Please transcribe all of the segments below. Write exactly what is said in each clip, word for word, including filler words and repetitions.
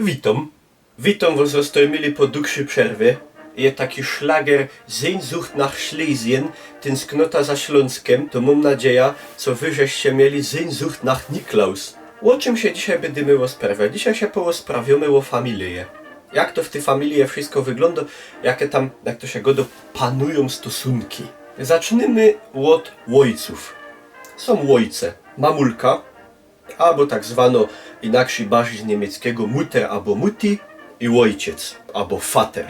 Witōm. Witōm wos, rozstojmy po dłuższyj przerwie. Je taki szlager Sehnsucht nach Schlesien, tynsknota za Ślōnskym, to mōm nadzieja, co wy żeście mieli Sehnsucht nach Niklaus. Ô czym sie dzisiej bydymy rozprawiać? Dzisiej sie porozprawiōmy ô familije. Jak to w tyj familije wszystko wyglōndo, jake tam, jak to sie gŏdŏ, panujōm stosōnki. Zacznymy ôd ôjcōw. Sōm ôjce, mamulka, abo tak zwano inakszyj, bardzij z niymieckego Mutter abo Mutti, i ôjciec, abo Vater.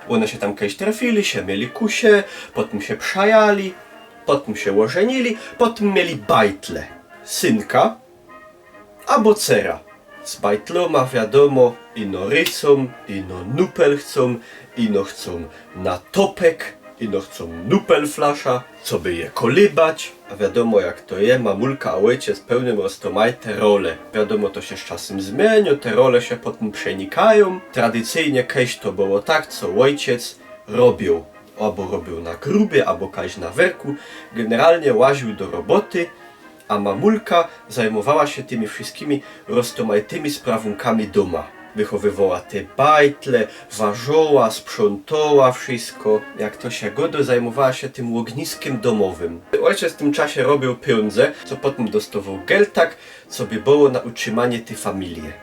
Ône sie tam kejś trefiyli, sie mieli ku sie, potym sie przajali, potym sie ôżynili, potym mieli bajtle. Synka abo cera. Z bajtlōma, wiadōmo, ino rycōm, ino nupel chcōm, ino chcōm na topek, ino chcōm nupel flasza, coby je kolybać. A wiadōmo jak to je, mamulka a ôjciec pełniōm roztōmajte role. Wiadōmo, to sie z czasym zmiynio, te role sie potym przenikajōm. Tradycyjnie kejś to było tak, co ôjciec robiył, abo robiył na grubie, abo kajś na werku, generalnie łaził do roboty, a mamulka zajmowała sie tymi wszyskimi roztōmajtymi sprawōnkami dōma. Wychowywała te bajtle, warzoła, sprzątoła wszystko, jak to sie gŏdŏ, zajmowała sie tym ôgniskym dōmowym. Ôjciec w tym czasie robiył pijōndze, co potym dostowoł geltak, coby było na utrzymanie tyj familije.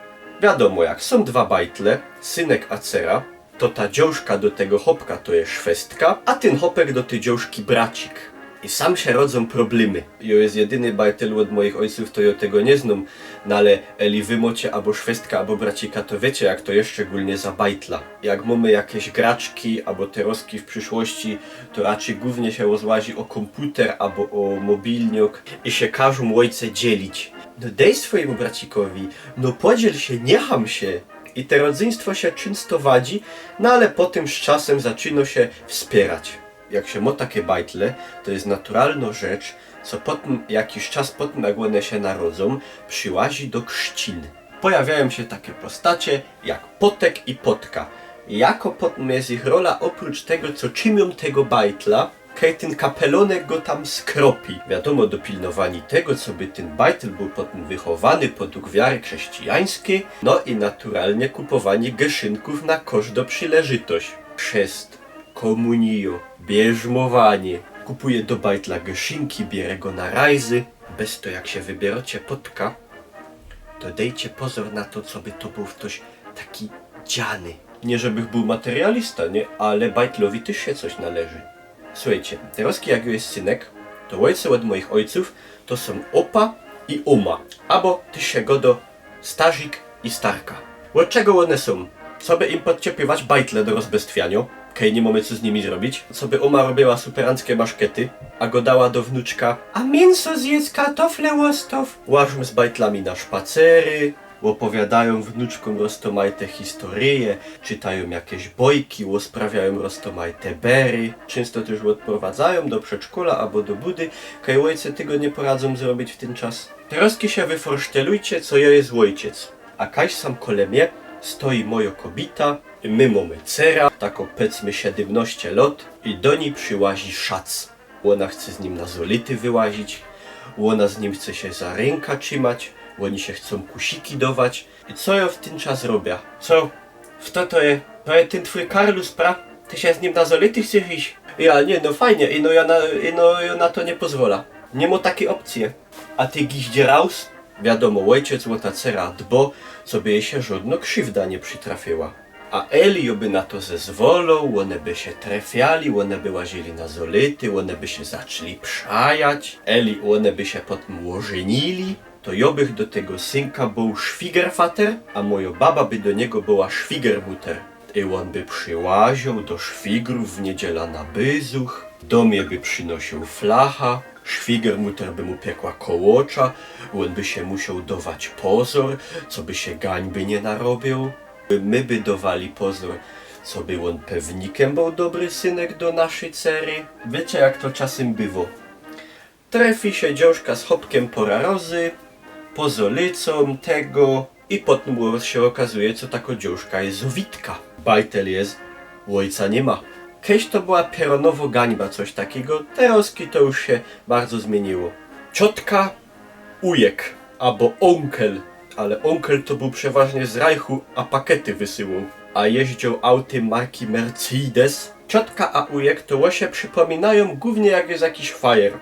Wiadōmo jak, sōm dwa bajtle, synek a cera, to ta dziołszka do tego chopka to je szwestka, a tyn chopek do tyj dziołszki bracik. I sam sie rodzōm problymy. Jo je jedyny bajtel ôd mojich ôjcōw, to jo tego niy znōm, no ale eli wy mocie abo szwestka, abo bracika, to wiycie jak to je, szczegōlnie za bajtla. Jak mōmy jakeś graczki, abo terŏzki w przyszłości, to raczyj głōwnie sie rozłazi ô kōmputer abo ô mobilniok i sie karzōm ôjce dzielić. No dej swojymu bracikowi, no podziel sie, niy ham sie. I te rodzyństwo sie czynsto wadzi, no ale potym z czasym zaczynŏ sie wspiyrać. Jak sie mŏ take bajtle, to je naturalnŏ rzecz, co potym, jakiś czas potym, jak ône sie narodzōm, prziłazi do krzcin. Pojawiajōm sie take postacie jak Potek i Potka. Jakŏ potym je ich rola, ôprōcz tego, co trzimajōm tego bajtla, kej tyn kapelōnek go tam skropi. Wiadōmo, do pilnowani tego, coby tyn bajtel bōł potym wychowany podug wiary krzyścijańskij, no i naturalnie kupowani geszynkōw na kożdŏ przileżytość. Chrzest, kōmunijŏ, bierzmowanie. Kupuje do bajtla geszynki, bierze go na rajzy. Bez to, jak sie wybiyrocie Potka, to dejcie pozōr na to, coby to bōł ftoś taki dziany. Niy żebych bōł materialista, niy, ale bajtlowi tyż sie coś należy. Suchejcie, terŏzki jak jo je synek, to ôjce ôd mojich ôjcōw to sōm ôpa i ōma, abo tyż sie gŏdŏ starzik i starka. Ôd czego ône sōm? Coby im podciepiwać bajtle do rozbestwianiŏ, kej niy mōmy co z nimi zrobić, coby ōma robiyła superanckie maszkety, a gŏdała do wnuczka: „A miynso zjyc, kartofle ôstow”. Łażōm z bajtlami na szpacery, ôpowiadajōm wnuczkōm roztōmajte historyje, czytajōm jakeś bojki, ôsprawiajōm roztōmajte bery. Czynsto tyż ôdprowadzajōm do przedszkola abo do budy, kej ôjce tego niy poradzōm zrobić w tyn czas. Terŏzki sie wyforsztelujcie, co jo je ôjciec. A kajś sam kole mie stoi mojo kobita, i my mōmy cera, takŏ, pedzmy, siedymnŏście lŏt, i do nij prziłazi szac. Ôna chce z nim na zolity wyłazić, ôna z nim chce sie za rynka trzimać, ôni sie chcōm kusiki dować. I co jo w tyn czas robia? Co? Fto to je? To je tyn twōj Karlus, pra? Ty sie z nim na zolity chcesz iś? Ja, niy, no fajnie, ino jo na, ino jo na to niy pozwola. Niy mŏ takij ôpcyje. A ty giździe raus? Wiadōmo, ôjciec ô ta cera dbŏ, coby je sie żŏdnŏ krzywda niy przitrafiyła. A eli jo by na to zezwoloł, ône by sie trefiali, ône by łazili na zolity, ône by sie zaczli przajać, eli ône by sie potym ôżynili, to jo bych do tego synka bōł szwigerfater, a mojo baba by do niego była szwigermuter. I ôn by prziłazioł do szwigrōw w niydziela na byzuch, do mie by przinosiōł flacha, szwigermuter by mu piekła kołŏcza, ôn by sie musioł dować pozōr, coby sie gańby niy narobiył. My by dowali pozōr, coby ôn pewnikym bōł, dobry synek do naszyj cery. Wiycie, jak to czasym bywo. Trefi sie dziołszka z chopkym pŏra rozy, pozolycōm tego i potym sie ôkazuje, co takŏ dziołszka je zowitka. Bajtel je, ôjca niy ma. Kejś to była pierōnowŏ gańba, coś takigo, terŏzki to już sie bardzo zmiyniło. Ciotka, ujek abo ōnkel. Ale ônkel to bōł przeważnie z Reichu, a pakety wysyłoł. A jeździoł autym marki Mercedes. Ciotka a ujek to ôse przipominajōm głōwnie, jak je jakiś fajer.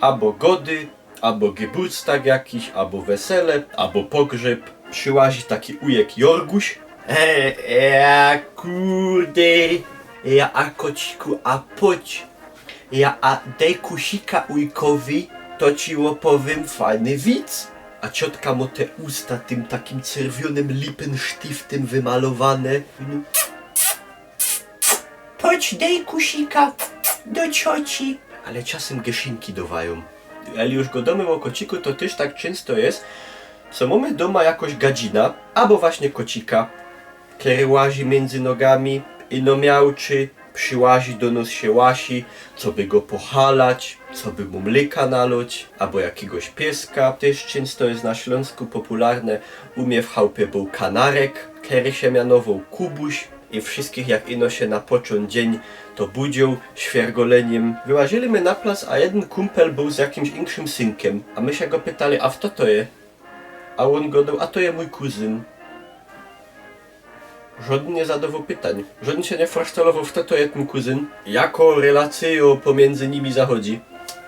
Abo gody, abo geburtstag jakiś, abo wesele, abo pogrzyb. Prziłazi taki ujek Jorguś. E, e, kurde. Ja, a kociku, a poć. Ja, a dej kusika ujkowi, to ci ôpowiym fajny wic. A ciotka mo te usta tym takim czerwiyōnym Lippenstiftym wymalowane. No. Poć, dej kusika do cioci. Ale czasym geszinki dowajōm. Ale już godōmy ô kociku, to tyż tak czynsto je, co mōmy dōma jakoś gadzina, abo właśnie kocika, kery łazi miyndzy nogami, ino miałczy, prziłazi do nŏs, sie łasi, coby go pohalać, coby mu mlyka naloć, abo jakigoś pieska. Tyż czynsto je na Ślōnsku popularne, u mie w chałpie bōł kanarek, kery sie mianowoł Kubuś. I wszyskich, jak ino sie na poczōn dziyń to budziōł, świergolenim. Wyłazyli my na plac, a jedyn kumpel bōł z jakimś inkszym synkym. A my sie go pytali: „A fto to je?” A ôn godoł: „A to je mōj kuzyn”. Żodyn niy zadowoł pytań. Żodyn sie niy forsztelowoł, fto to je tyn kuzyn. Jako relacyjo pomiyndzy nimi zachodzi.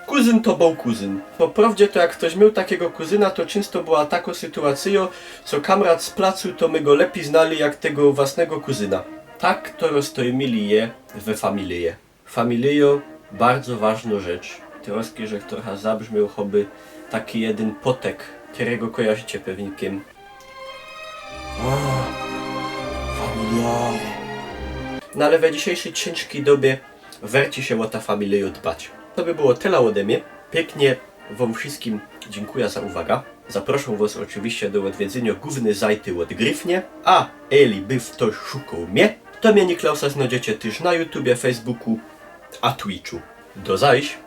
Kuzyn to bōł kuzyn. Po prowdzie to jak ftoś mioł takigo kuzyna, to czynsto była tako sytuacyjo, co kamrat z placu to my go lepij znali jak tego własnego kuzyna. Tak to roztojmili je we familije. Familijo, bardzo ważno rzecz. Troski, że trocha zabrzmioł choby taki jedyn potek, kerego kojarzicie pewnikym. Familia. No ale we dzisiejszyj ciynżkij dobie werci sie ô ta familijo dbać. To by było tela ode mie. Piyknie wōm wszyskim dziynkuja za uwaga. Zaproszōm wŏs ôczywiście do ôdwiedzyniŏ gōwnyj zajty ôd Gryfnie. A eli by ftoś szukoł mie, to mie Niklausa znŏdziecie tyż na YouTubie, Facebooku, a Twitchu. Do zajś!